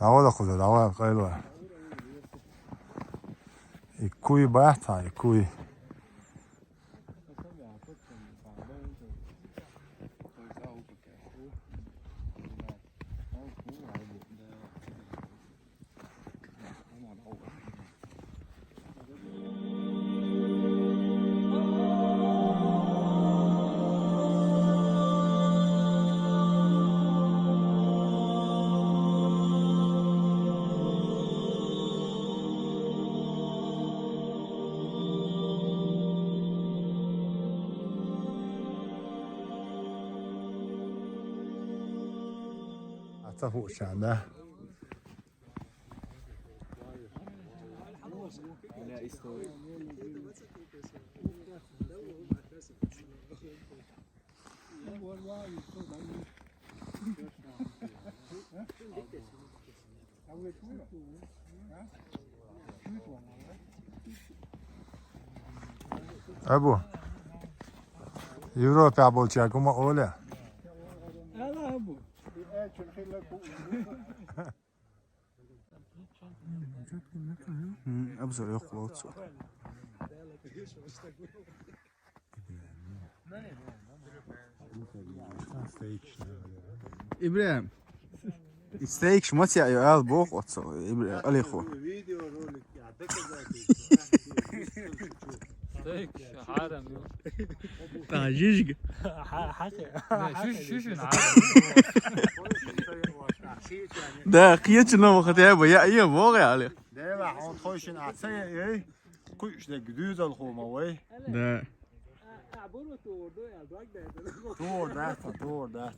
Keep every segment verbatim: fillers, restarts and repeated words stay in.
ДӀавала, кхуза, дӀавала, къайла. И куй бац, и куй. Ца хӀу шана. Абу. Европа болчагума оля. М, обзор йокъула оцу. Ибрагьим. Стейк шмат я, ю ал бох оцу. Ибра-, Алихо. Стейк хьарам ю. Та жижиг. Хьа-, хьа-, шу, шу, шу, хьарам. Да, кхечу но хотя бы я, я бох я, Алих. Дела, он тхойшин а ца, эй. Кхуьуш дерг дуьйзалхо ма вай. Да. Тур дац, тур дац.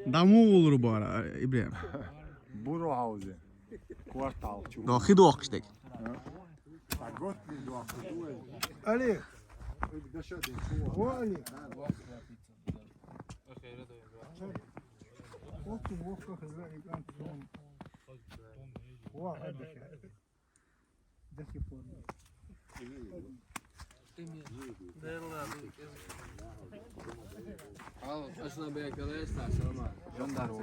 Даму улру бара, Ибрагьим. Буру хьаузе. Квартал чу. Да, хи дохкаш дерг. А? А гот ли дохкаш? Алих. Ва Алих. Ва Алих. До сих пор. Al, aslında bir arkadaş da, ama jandarma.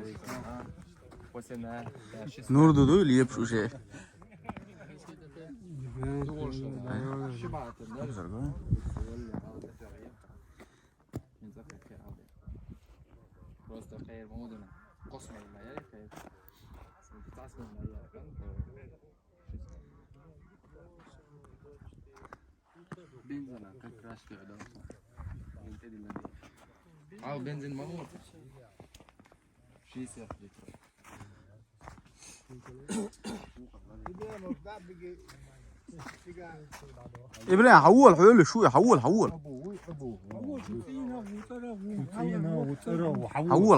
После на Нур дуду или епш уже? Шибатында. Обзор го. Просто хайр модуна. Космос моя хайр. Космос моя. Бензина как раз. Ал бензин ма мур? Шестьдесят литров. Ибрагьим, хьавола, хьоьлу, шу, хьавола, хьавола. Хьавола,